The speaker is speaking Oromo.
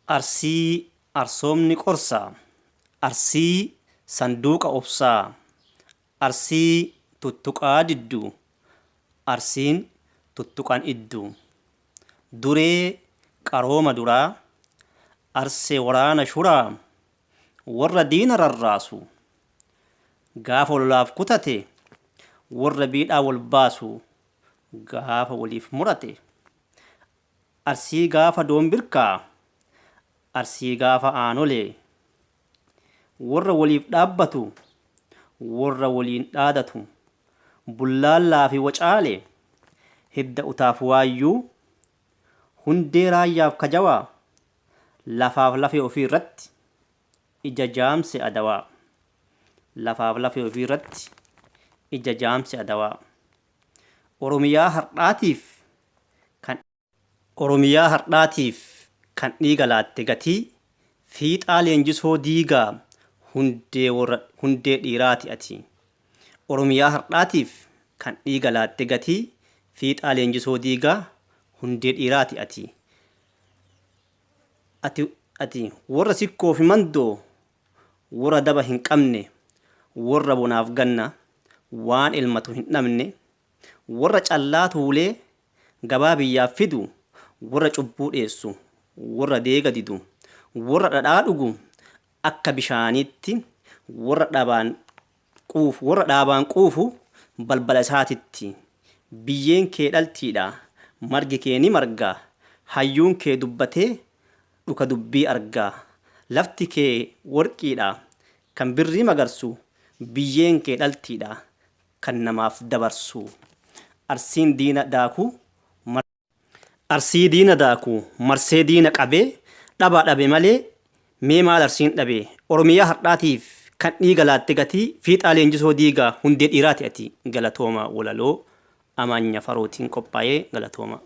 Arsii arsoomni qorsa. Arsii sanduuqa obsaa. Arsii tuttuqaa diddu. Arsiin tuttuqan iddu. Duree qarooma duraa. Arsee waraana shuraa. Warra diina rarraasu. Gaafa lolaaf kutate. Warra biidhaa wal baasu. Gaafa waliif murate. Arsii gaafa doombirkaa. Arsii gaafa aanolee. Warra waliif dhaabbatu. Warra waliin dhaadatu. Bullaallaa fi wacaale. Hidda utaaf waayyuu. Hundee raayyaaf kajawaa. Lafaaf lafee ofii irratti ija jaamse adawaa. Lafaaf lafee ofii irratti ija jaamse adawaa. Oromiyaa har'aatiif kan Oromiyaa har'aatiif kan dhiiga laatte gatii fiixaa leenjisoo diigaa hundee warra hundee dhiiraati ati. Oromiyaa har'aatiif kan dhiiga laatte gatii fiixaa leenjisoo diigaa hundee dhiiraati ati. Ati ati warra sikkoo fi mandoo warra daba hin qabne warra bonaaf ganna waan elmatu hin dhabne warra callaa tuulee gabaa biyyaaf fidu warra cubbuu dheessu warra deega didu warra dhadhaa dhugu akka bishaaniitti warra dhabaan quufu warra dhaabaan quufu balbala isaatitti biyyeen kee dhaltiidha margi kee ni marga hayyuun kee dubbatee dhuka dubbii argaa lafti kee worqiidha kan birrii magarsu biyyeen kee dhaltiidha kan namaaf dabarsu arsiin diina daakuu Arsii diina daaku marsee diina qabee dhabaa dhabe malee mee maal arsiin dhabe Oromiyaa har'aatiif kan dhiiga laatte gatii fiixaa leenjisoo diigaa hundee dhiiraati ati galatooma walaloo Amaanya Farootiin qophaa'ee galatooma.